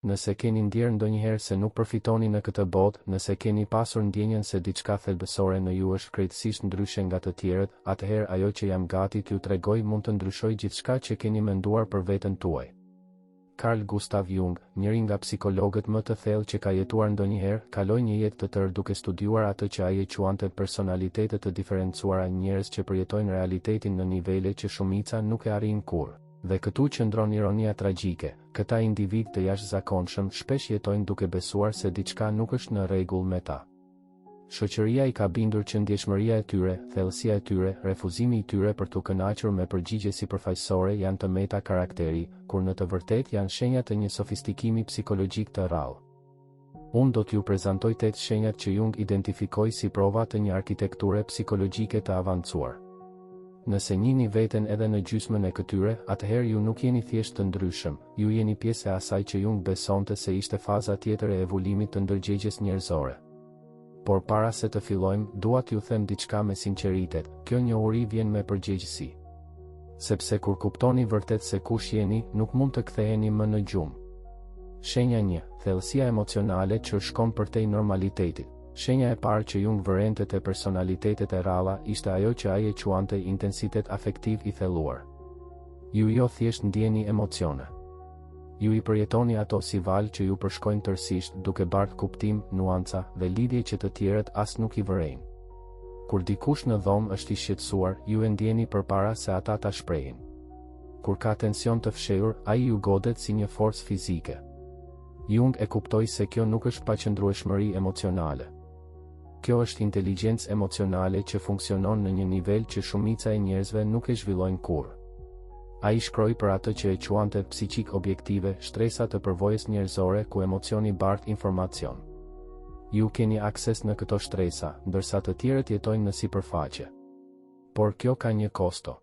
Nëse keni ndjerë ndonjëherë se nuk përfitoni në këtë botë, nëse keni pasur ndjenjën se diçka thelbësore në ju është krejtësisht ndryshe nga të tjerët, atëherë ajo që jam gati t'ju tregoj mund të ndryshojë gjithçka që keni menduar për veten tuaj. Carl Gustav Jung, njëri nga psikologët më të thellë që ka jetuar ndonjëherë, kaloi një jetë të tërë duke studiuar atë që ai e quante personalitete të diferencuara njerëz që përjetojnë realitetin në nivele që shumica nuk e arrijnë kurrë. Dhe këtu qëndron ironia tragjike, këta individë të jashtëzakonshëm shpesh jetojnë duke besuar se diçka nuk është në rregull me ta. Shoqëria i ka bindur që ndjeshmëria e tyre, thellësia e tyre, refuzimi i tyre për t'u kënaqur me përgjigje sipërfaqësore janë të meta karakteri, kur në të vërtetë janë shenja të një sofistikimi psikologjik të rrallë. Unë do t'ju prezantoj tetë shenjat që Jung identifikoi si prova të një arkitekture psikologjike të avancuar. Nëse njihni veten edhe në gjysmën e këtyre, atëherë ju nuk jeni thjesht të ndryshëm, ju jeni pjesë e asaj që Jung besonte se ishte faza tjetër e evolimit të ndërgjegjes njerëzore. Por para se të fillojmë, dua t'ju them diçka me sinqeritet, kjo njohuri vjen me përgjegjësi. Sepse kur kuptoni vërtet se kush jeni, nuk mund të ktheheni më në gjumë. Shenja 1, thellësia emocionale që shkon përtej normalitetit. Shenja e parë që Jung vërente te personalitetet e rralla ishte ajo që ai e quante intensitet afektiv i thelluar. Ju jo thjesht ndjeni emocione. Ju i përjetoni ato si valë që ju përshkojnë tërësisht, duke bartë kuptim, nuanca dhe lidhje që të tjerët as nuk i vërejnë. Kur dikush në dhomë është i shqetësuar, ju e ndjeni përpara se ata ta shprehin. Kur ka tension të fshehur, ai ju godet si një forcë fizike. Jung e kuptoi se kjo nuk është paqëndrueshmëri emocionale. Kjo është inteligjencë emocionale që funksionon në një nivel që shumica e njerëzve nuk e zhvillojnë kurrë. Ai shkroi për atë që e quante psikikë objektive, shtresa të përvojës njerëzore ku emocioni bart informacion. Ju keni akses në këto shtresa, ndërsa të tjerët jetojnë në sipërfaqe. Por kjo ka një kosto.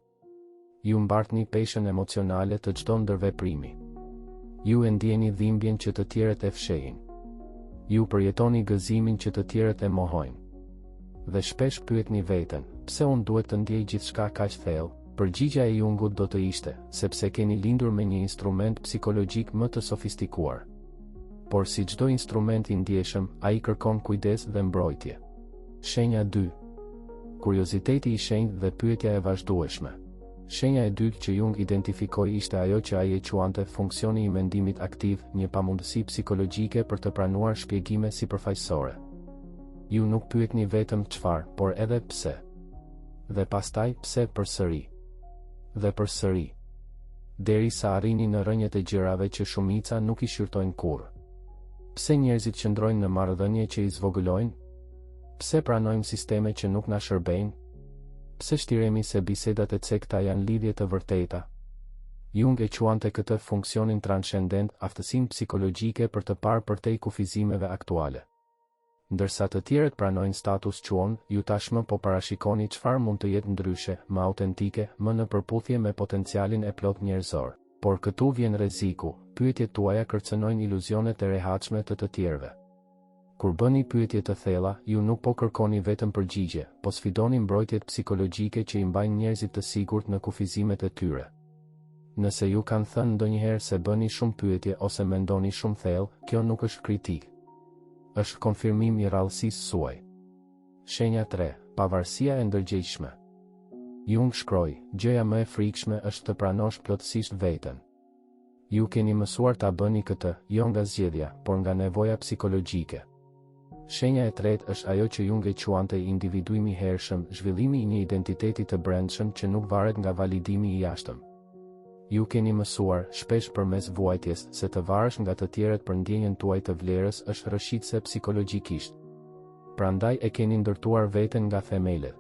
Ju mbartni peshën emocionale të çdo ndërveprimi. Ju e ndjeni dhimbjen që të tjerët e fshehin. Ju përjetoni gëzimin që të tjerët e mohojnë. Dhe shpesh pyetni veten, pse unë duhet të ndjej gjithçka kaq thellë? Përgjigja e Jungut do të ishte, sepse keni lindur me një instrument psikologjik më të sofistikuar. Por si çdo instrument i ndjeshëm, ai kërkon kujdes dhe mbrojtje. Shenja 2. Kurioziteti i shenjtë dhe pyetja e vazhdueshme. Shenja e dytë që Jung identifikoi ishte ajo që ai e quante funksioni i mendimit aktiv, një pamundësi psikologjike për të pranuar shpjegime sipërfaqësore. Ju nuk pyetni vetëm çfarë, por edhe pse. Dhe pastaj pse përsëri. Dhe përsëri. Derisa arrini në rrënjët e gjërave që shumica nuk i shqyrtojnë kurrë. Pse njerëzit qëndrojnë në marrëdhënie që i zvogëlojnë? Pse pranojmë sisteme që nuk na shërbejnë? Pse shtiremi se bisedat e cekëta janë lidhje të vërteta? Jung e quante këtë funksionin transcendent, aftësinë psikologjike për të parë përtej kufizimeve aktuale. Ndërsa të tjerët pranojnë status quo-n, ju tashmë po parashikoni çfarë mund të jetë ndryshe, më autentike, më në përputhje me potencialin e plotë njerëzor. Por këtu vjen rreziku, pyetjet tuaja kërcënojnë iluzionet e rehatshme të të tjerëve. Kur bëni pyetje të thella, ju nuk po kërkoni vetëm përgjigje, po sfidoni mbrojtjet psikologjike që i mbajnë njerëzit të sigurt në kufizimet e tyre. Nëse ju kanë thënë ndonjëherë se bëni shumë pyetje ose mendoni shumë thellë, kjo nuk është kritikë. Është konfirmim i rrallësisë suaj. Shenja 3, Pavarësia e ndërgjegjshme. Jung shkroi, gjëja më e frikshme është të pranosh plotësisht veten. Ju keni mësuar ta bëni këtë, jo nga zgjedhja, por nga nevoja psikologjike. Shenja e tretë është ajo që Jung e quante individuim i hershëm, zhvillimi i një identiteti të brendshëm që nuk varet nga validimi i jashtëm. Ju keni mësuar, shpesh përmes vuajtjes, se të varesh nga të tjerët për ndjenjën tuaj të vlerës është rrëshqitëse psikologjikisht. Prandaj e keni ndërtuar veten nga themelet.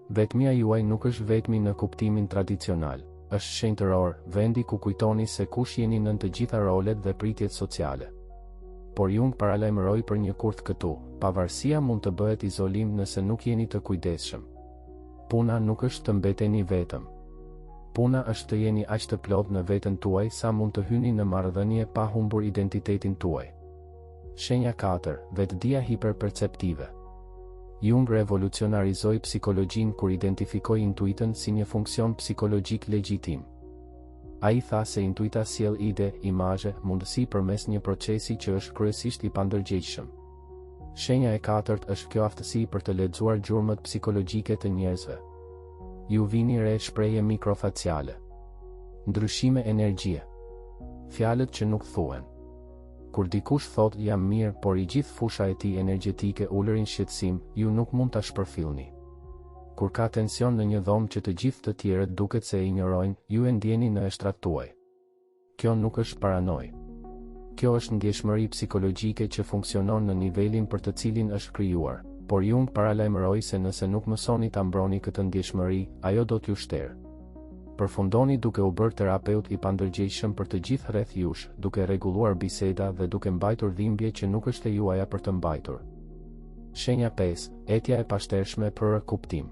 Vetmia juaj nuk është vetmi në kuptimin tradicional. Është shenjtëror, vendi ku kujtoni se kush jeni nën të gjitha rolet dhe pritjet sociale. Por Jung paralajmëroi për një kurth këtu, pavarësia mund të bëhet izolim nëse nuk jeni të kujdesshëm. Puna nuk është të mbeteni vetëm. Puna është të jeni aq të plotë në veten tuaj sa mund të hyni në marrëdhënie pa humbur identitetin tuaj. Shenja 4, Vetëdija hiperperceptive. Jung revolucionarizoi psikologjinë kur identifikoi intuitën si një funksion psikologjik legjitim. Ai tha se intuita sjell ide, imazhe, mundësi përmes një procesi që është kryesisht i pandërgjegjshëm. Shenja e katërt është kjo aftësi për të lexuar gjurmët psikologjike të njerëzve. Ju vini re shprehje mikrofaciale. Ndryshime energjie. Fjalët që nuk thuhen. Kur dikush thotë jam mirë, por i gjithë fusha e tij energjetike ulërin shqetësim, ju nuk mund ta shpërfillni. Kur ka tension në një dhomë që të gjithë të tjerët duket se e injorojnë, ju e ndjeni në eshtrat tuaj. Kjo nuk është paranojë. Kjo është ndjeshmëri psikologjike që funksionon në nivelin për të cilin është krijuar. Por Jung paralajmëroi se nëse nuk mësoni ta mbroni këtë ndjeshmëri, ajo do t'ju shterë. Përfundoni duke u bërë terapeut i pandërgjegjshëm për të gjithë rreth jush, duke rregulluar biseda dhe duke mbajtur dhimbje që nuk është e juaja për të mbajtur. Shenja 5, Etja e pashtershme për kuptim.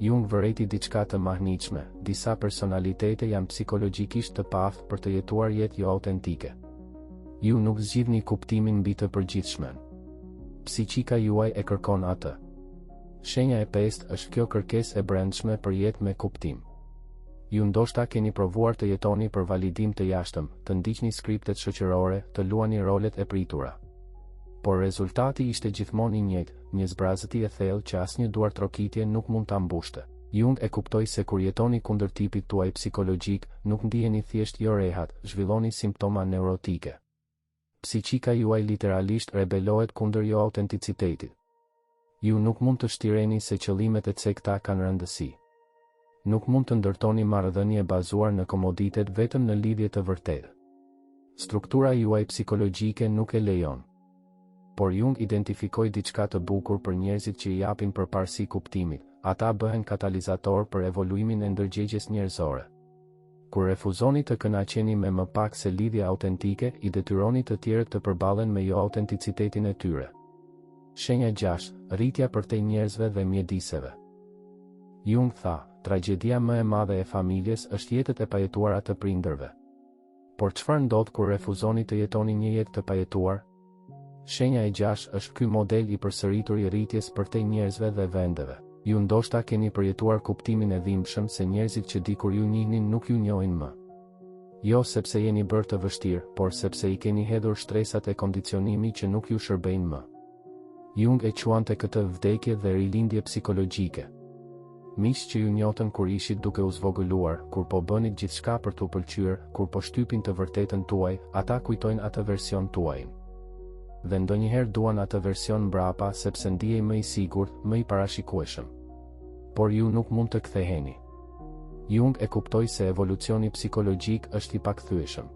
Jung vërejti diçka të mahnitshme, disa personalitete janë psikologjikisht të paaftë për të jetuar jetë joautentike. Ju nuk zgjidhni kuptimin mbi të përgjithshmen. Psiqika juaj e kërkon atë. Shenja e pestë është kjo kërkesë e brendshme për jetë me kuptim. Ju ndoshta keni provuar të jetoni për validim të jashtëm, të ndiqni skriptet shoqërore, të luani rolet e pritura. Por rezultati ishte gjithmonë i njëjtë, një zbrazëti e thellë që asnjë duartrokitje nuk mund ta mbushte. Jung e kuptoi se kur jetoni kundër tipit tuaj psikologjik, nuk ndiheni thjesht jo rehat, zhvilloni simptoma neurotike. Psiqika juaj literalisht rebelohet kundër joautenticitetit. Ju nuk mund të shtireni se qëllimet e cekëta kanë rëndësi. Nuk mund të ndërtoni marrëdhënie bazuar në komoditet vetëm në lidhje të vërtetë. Struktura juaj psikologjike nuk e lejon. Por Jung identifikoi diçka të bukur për njerëzit që i japin përparësi kuptimit, ata bëhen katalizatorë për evoluimin e ndërgjegjes njerëzore. Kur refuzoni të kënaqeni me më pak se lidhje autentike, i detyroni të tjerët të përballen me joautenticitetin e tyre. Shenja 6, Rritja përtej njerëzve dhe mjediseve. Jung tha, tragjedia më e madhe e familjes është jetët e pajetuara të prindërve. Por çfarë ndodh kur refuzoni të jetoni një jetë të pajetuar? Shenja e gjashtë është ky model i përsëritur i rritjes përtej njerëzve dhe vendeve. Ju ndoshta keni përjetuar kuptimin e dhimbshëm se njerëzit që dikur ju njihnin nuk ju njohin më. Jo sepse jeni bërë të vështirë, por sepse i keni hedhur shtresat e kondicionimi që nuk ju shërbejnë më. Jung e quante këtë vdekje dhe rilindje psikologjike. Miqtë që ju njohtën kur ishit duke u zvogëluar, kur po bënit gjithçka për t'u pëlqyer, kur po shtypin të vërtetën tuaj, ata kujtojnë atë version tuajin. Dhe ndonjëherë duan atë version mbrapa sepse ndihej më i sigurt, më i parashikueshëm. Por ju nuk mund të ktheheni. Jung e kuptoi se evolucioni psikologjik është i pakthyeshëm.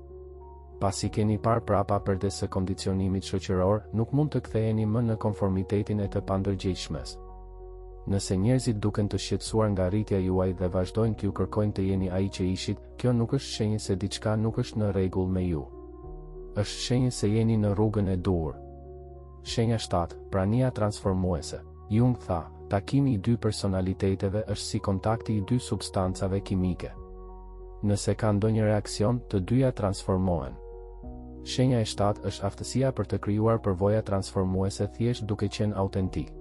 Pasi keni parë prapa perdes së kondicionimit shoqëror, nuk mund të ktheheni më në konformitetin e të pandërgjegjshmes. Nëse njerëzit duken të shqetësuar nga rritja juaj dhe vazhdojnë t'ju kërkojnë të jeni ai që ishit, kjo nuk është shenjë se diçka nuk është në rregull me ju. Është shenjë se jeni në rrugën e duhur. Shenja 7, Prania transformuese. Jung tha, takimi i dy personaliteteve është si kontakti i dy substancave kimike. Nëse ka ndonjë reaksion, të dyja transformohen. Shenja e shtatë është aftësia për të krijuar përvoja transformuese thjesht duke qenë autentik.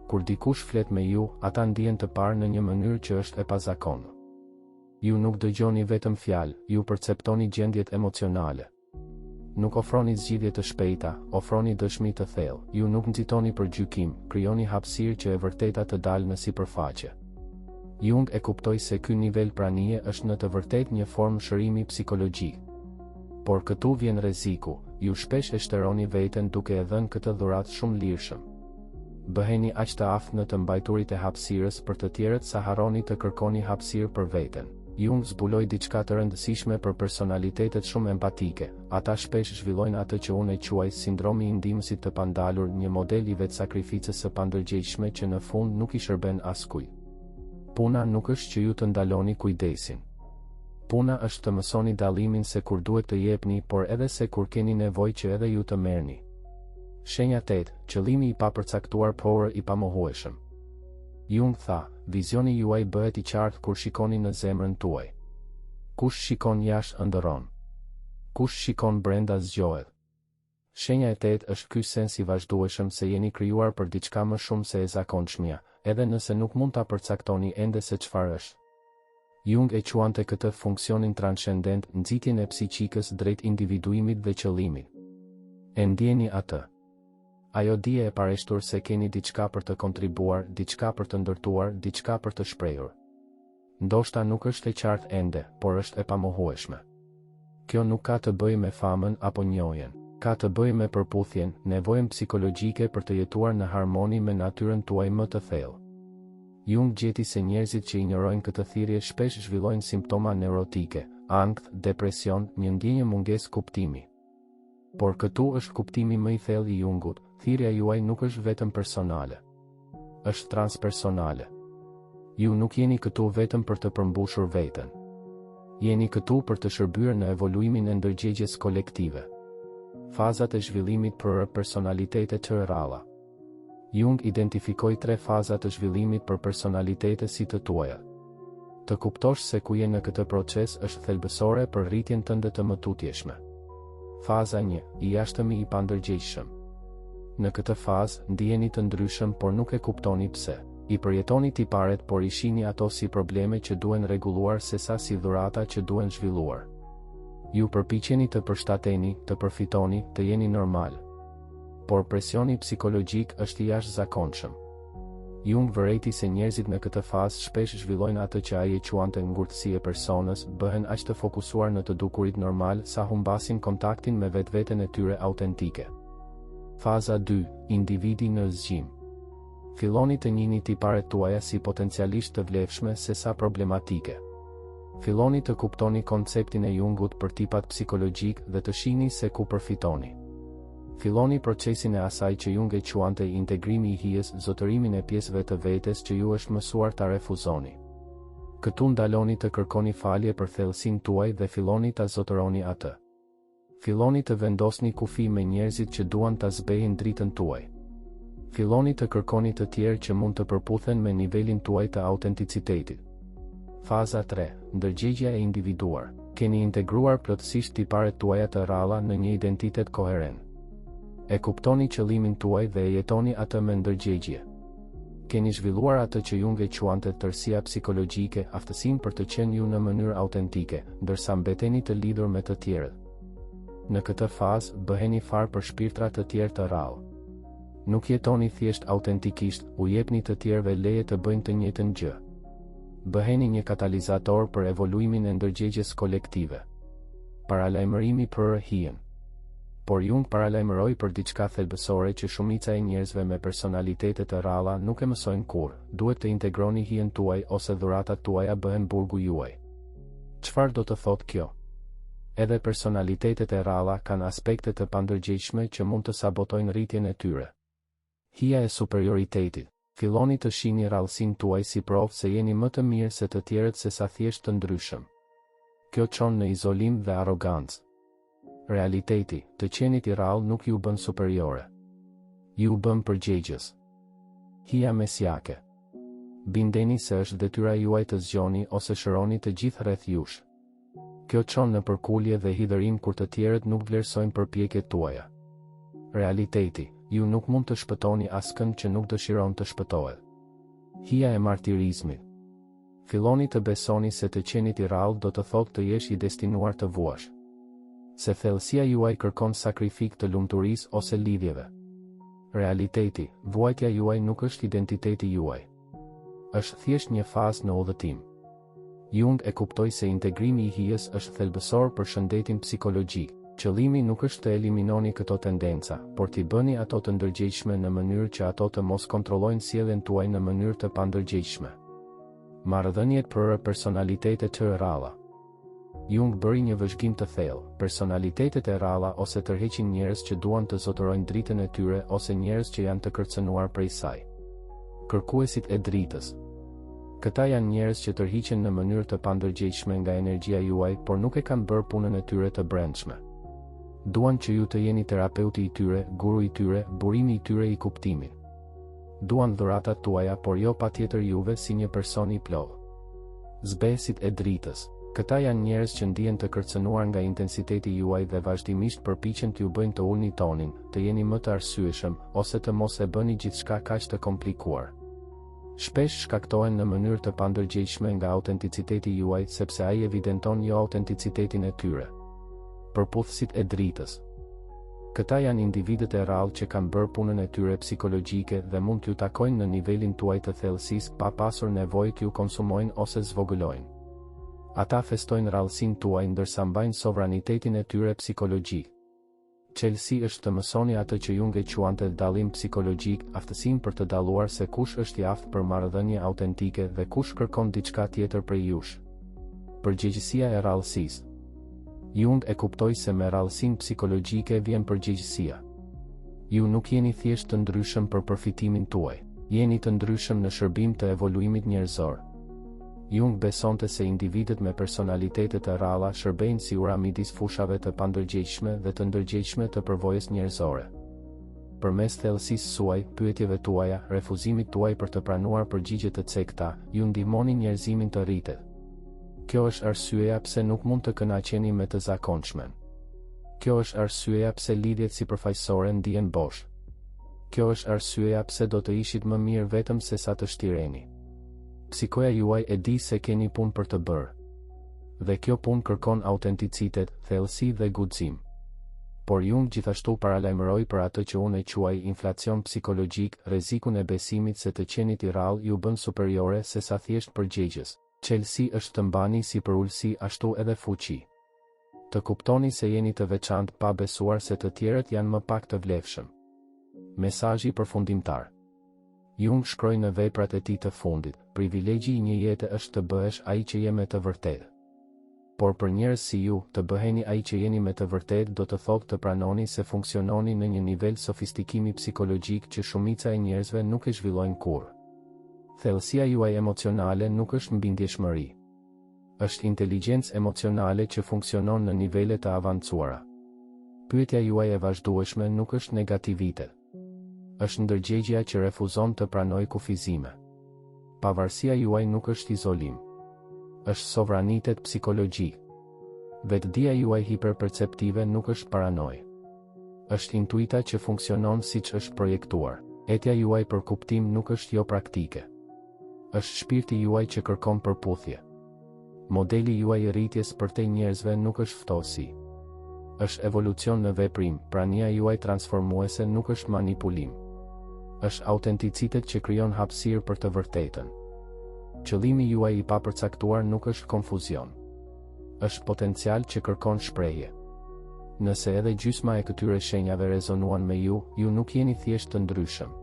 Kur dikush flet me ju, ata ndihen të parë në një mënyrë që është e pazakontë. Ju nuk dëgjoni vetëm fjalë, ju perceptoni gjendjet emocionale. Nuk ofroni zgjidhje të shpejta, ofroni dëshmi të thellë. Ju nuk nxitoni për gjykim, krijoni hapësirë që e vërteta të dalë në sipërfaqe. Jung e kuptoi se ky nivel pranie është në të vërtetë një formë shërimi psikologjik. Por këtu vjen rreziku, ju shpesh e shteroni veten duke e dhënë këtë dhuratë shumë lirshëm. Bëheni aq të aftë në të mbajturit e hapësirës për të tjerët sa harroni të kërkoni hapësirë për veten. Jung zbuloi diçka të rëndësishme për personalitetet shumë empatike, ata shpesh zhvillojnë atë që unë e quaj sindromi i ndihmësit të pandalur, një model i vetësakrificës së pandërgjegjshme që në fund nuk i shërben askujt. Puna nuk është që ju të ndaloni kujdesin. Puna është të mësoni dallimin se kur duhet të jepni, por edhe se kur keni nevojë që edhe ju të merrni. Shenja 8, qëllimi i papërcaktuar por i pamohueshëm. Jung tha, vizioni juaj bëhet i qartë kur shikoni në zemrën tuaj. Kush shikon jashtë ëndërron. Kush shikon brenda zgjohet. Shenja e tetë është ky sens i vazhdueshëm se jeni krijuar për diçka më shumë se e zakonshmja, edhe nëse nuk mund ta përcaktoni ende se çfarë është. Jung e quante këtë funksionin transcendent nxitjen e psikikës drejt individuimit dhe qëllimit. E ndjeni atë. Ajo dije e pareshtur se keni diçka për të kontribuar, diçka për të ndërtuar, diçka për të shprehur. Ndoshta nuk është e qartë ende, por është e pamohueshme. Kjo nuk ka të bëjë me famën apo njohjen. Ka të bëjë me përputhjen, nevojën psikologjike për të jetuar në harmoni me natyrën tuaj më të thellë. Jung gjeti se njerëzit që injorojnë këtë thirrje shpesh zhvillojnë simptoma neurotike, ankth, depresion, një ndjenjë mungesë kuptimi. Por këtu është kuptimi më i thellë i Jungut, thirrja juaj nuk është vetëm personale. Është transpersonale. Ju nuk jeni këtu vetëm për të përmbushur veten. Jeni këtu për të shërbyer në evoluimin e ndërgjegjes kolektive. Fazat e zhvillimit për personalitete të rralla. Jung identifikoi tre faza të zhvillimit për personalitete si të tuaja. Të kuptosh se ku je në këtë proces është thelbësore për rritjen tënde të mëtutjeshme. Faza 1, i jashtëmi i pandërgjegjshëm. Në këtë fazë, ndiheni të ndryshëm por nuk e kuptoni pse. I përjetoni tiparet por i shihni ato si probleme që duhen rregulluar sesa si dhurata që duhen zhvilluar. Ju përpiqeni të përshtateni, të përfitoni, të jeni normal. Por presioni psikologjik është i jashtëzakonshëm. Jung vërejti se njerëzit në këtë fazë shpesh zhvillojnë atë që ai e quante ngurtësi e personës, bëhen aq të fokusuar në të dukurit normal sa humbasin kontaktin me vetveten e tyre autentike. Faza 2, Individi në zgjim. Filloni të njihni tiparet tuaja si potencialisht të vlefshme sesa problematike. Filloni të kuptoni konceptin e Jungut për tipat psikologjikë dhe të shihni se ku përfitoni. Filloni procesin e asaj që Jung e quante integrimi i hijes, zotërimin e pjesëve të vetes që ju është mësuar ta refuzoni. Këtu ndaloni të kërkoni falje për thellësinë tuaj dhe filloni ta zotëroni atë. Filloni të vendosni kufij me njerëzit që duan ta zbehin dritën tuaj. Filloni të kërkoni të tjerë që mund të përputhen me nivelin tuaj të autenticitetit. Faza 3, Ndërgjegjja e individuar. Keni integruar plotësisht tiparet tuaja të rralla në një identitet koherent. E kuptoni qëllimin tuaj dhe e jetoni atë me ndërgjegje. Keni zhvilluar atë që Jung e quante tërësia psikologjike, aftësinë për të qenë ju në mënyrë autentike, ndërsa mbeteni të lidhur me të tjerët. Në këtë fazë, bëheni farë për shpirtra të tjerë të rrallë. Nuk jetoni thjesht autentikisht, u jepni të tjerëve leje të bëjnë të njëjtën gjë. Bëheni një katalizator për evoluimin e ndërgjegjes kolektive. Paralajmërimi për hijen. Por Jung paralajmëroi për diçka thelbësore që shumica e njerëzve me personalitete të rralla nuk e mësojnë kurrë, duhet të integroni hijen tuaj ose dhuratat tuaja bëhen burgu juaj. Çfarë do të thotë kjo? Edhe personalitetet e rralla kanë aspekte të pandërgjegjshme që mund të sabotojnë rritjen e tyre. Hija e superioritetit. Filloni të shihni rrallësinë tuaj si provë se jeni më të mirë se të tjerët sesa thjesht të ndryshëm. Kjo çon në izolim dhe arrogancë. Realiteti, të qenit i rrallë nuk ju bën superiore. Ju bën përgjegjës. Hija mesiake. Bindeni se është detyra juaj të zgjoni ose shëroni të gjithë rreth jush. Kjo çon në përkulje dhe hidhërim kur të tjerët nuk vlerësojnë përpjekjet tuaja. Realiteti, ju nuk mund të shpëtoni askënd që nuk dëshiron të shpëtohet. Hija e martirizmit. Filloni të besoni se të qenit i rrallë do të thotë të jesh i destinuar të vuash. Se thellësia juaj kërkon sakrificë të lumturisë ose lidhjeve. Realiteti, vuajtja juaj nuk është identiteti juaj. Është thjesht një fazë në udhëtim. Jung e kuptoi se integrimi i hijes është thelbësor për shëndetin psikologjik. Qëllimi nuk është të eliminoni këto tendenca, por t'i bëni ato të ndërgjegjshme në mënyrë që ato të mos kontrollojnë sjelljen tuaj në mënyrë të pandërgjegjshme. Marrëdhëniet për personalitete të rralla. Jung bëri një vëzhgim të thellë, personalitetet e rralla ose tërheqin njerëz që duan të zotërojnë dritën e tyre ose njerëz që janë të kërcënuar prej saj. Kërkuesit e dritës. Këta janë njerëz që tërhiqen në mënyrë të pandërgjegjshme nga energjia juaj, por nuk e kanë bërë punën e tyre të brendshme. Duan që ju të jeni terapeuti i tyre, guru i tyre, burimi i tyre i kuptimit. Duan dhuratat tuaja, por jo patjetër juve si një person i plotë. Zbehësit e dritës. Këta janë njerëz që ndihen të kërcënuar nga intensiteti juaj dhe vazhdimisht përpiqen t'ju bëjnë të ulni tonin, të jeni më të arsyeshëm, ose të mos e bëni gjithçka kaq të komplikuar. Shpesh shkaktohen në mënyrë të pandërgjegjshme nga autenticiteti juaj sepse ai evidenton joautenticitetin e tyre. Përputhësit e dritës. Këta janë individët e rrallë që kanë bërë punën e tyre psikologjike dhe mund t'ju takojnë në nivelin tuaj të thellësisë pa pasur nevojë t'ju konsumojnë ose zvogëlojnë. Ata festojnë rrallësinë tuaj ndërsa mbajnë sovranitetin e tyre psikologjik. Çelësi është të mësoni atë që Jung e quante dallim psikologjik, aftësinë për të dalluar se kush është i aftë për marrëdhënie autentike dhe kush kërkon diçka tjetër prej jush. Përgjegjësia e rrallësisë. Jung e kuptoi se me rrallësinë psikologjike vjen përgjegjësia. Ju nuk jeni thjesht të ndryshëm për përfitimin tuaj. Jeni të ndryshëm në shërbim të evoluimit njerëzor. Jung besonte se individët me personalitete të rralla shërbejnë si ura midis fushave të pandërgjegjshme dhe të ndërgjegjshme të përvojës njerëzore. Përmes thellësisë suaj, pyetjeve tuaja, refuzimit tuaj për të pranuar përgjigje të cekëta, ju ndihmoni njerëzimin të rritet. Kjo është arsyeja pse nuk mund të kënaqeni me të zakonshmen. Kjo është arsyeja pse lidhjet sipërfaqësore ndihen bosh. Kjo është arsyeja pse do të ishit më mirë vetëm sesa të shtireni. Psikoja juaj e di se keni punë për të bërë. Dhe kjo punë kërkon autenticitet, thellësi dhe guxim. Por Jung gjithashtu paralajmëroi për atë që unë e quaj inflacion psikologjik, rrezikun e besimit se të qenit i rrallë ju bën superiore sesa thjesht përgjegjës. Çelësi është të mbani si përulësi ashtu edhe fuqi. Të kuptoni se jeni të veçantë pa besuar se të tjerët janë më pak të vlefshëm. Mesazhi përfundimtar. Jung shkroi në veprat e tij të fundit, Privilegji i një jete është të bëhesh ai që je me të vërtetë. Por për njerëz si ju, të bëheni ai që jeni me të vërtetë do të thotë të pranoni se funksiononi në një nivel sofistikimi psikologjik që shumica e njerëzve nuk e zhvillojnë kurrë. Thellësia juaj emocionale nuk është mbindjeshmëri. Është inteligjencë emocionale që funksionon në nivele të avancuara. Pyetja juaj e vazhdueshme nuk është negativitet. Është ndërgjegjja që refuzon të pranojë kufizime. Pavarësia juaj nuk është izolim. Është sovranitet psikologjik. Vetëdija juaj hiperperceptive nuk është paranojë. Është intuita që funksionon siç është projektuar. Etja juaj për kuptim nuk është jopraktike. Është shpirti juaj që kërkon përputhje. Modeli juaj i rritjes përtej njerëzve nuk është ftohtësi. Është evolucion në veprim, prania juaj transformuese nuk është manipulim. Është autenticitet që krijon hapësirë për të vërtetën. Qëllimi juaj i papërcaktuar nuk është konfuzion. Është potencial që kërkon shprehje. Nëse edhe gjysma e këtyre shenjave rezonuan me ju, ju nuk jeni thjesht të ndryshëm.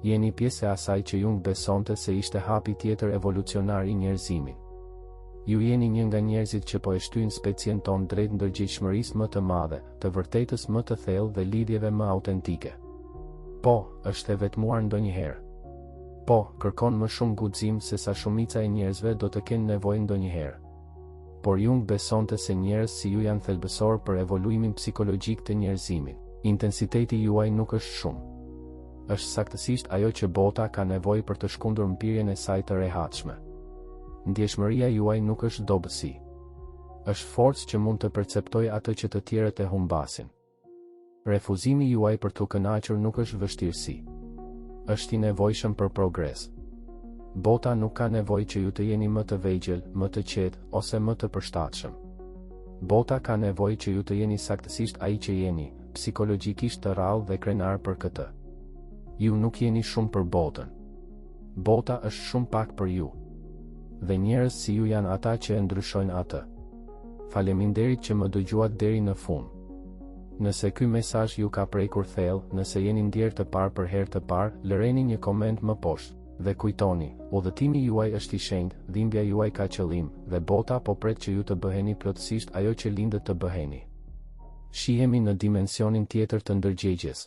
Jeni pjesë e asaj që Jung besonte se ishte hapi tjetër evolucionar i njerëzimit. Ju jeni një nga njerëzit që po e shtyjnë specien tonë drejt ndërgjegjshmërisë më të madhe, të vërtetës më të thellë dhe lidhjeve më autentike. Po, është e vetmuar ndonjëherë. Po, kërkon më shumë guxim sesa shumica e njerëzve do të kenë nevojë ndonjëherë. Por Jung besonte se njerëz si ju janë thelbësorë për evoluimin psikologjik të njerëzimit. Intensiteti juaj nuk është shumë. Është saktësisht ajo që bota ka nevojë për të shkundur mpirjen e saj të rehatshme. Ndjeshmëria juaj nuk është dobësi. Është forcë që mund të perceptojë atë që të tjerët e humbasin. Refuzimi juaj për t'u kënaqur nuk është vështirësi. Është i nevojshëm për progres. Bota nuk ka nevojë që ju të jeni më të vegjël, më të qetë, ose më të përshtatshëm. Bota ka nevojë që ju të jeni saktësisht ai që jeni, psikologjikisht të rrallë dhe krenar për këtë. Ju nuk jeni shumë për botën. Bota është shumë pak për ju. Dhe njerëz si ju janë ata që e ndryshojnë atë. Faleminderit që më dëgjuat deri në fund. Nëse ky mesazh ju ka prekur thellë, nëse jeni ndjerë të parë për herë të parë, lëreni një koment më poshtë. Dhe kujtoni, udhëtimi juaj është i shenjtë, dhimbja juaj ka qëllim, dhe bota po pret që ju të bëheni plotësisht ajo që lindët të bëheni. Shihemi në dimensionin tjetër të ndërgjegjes.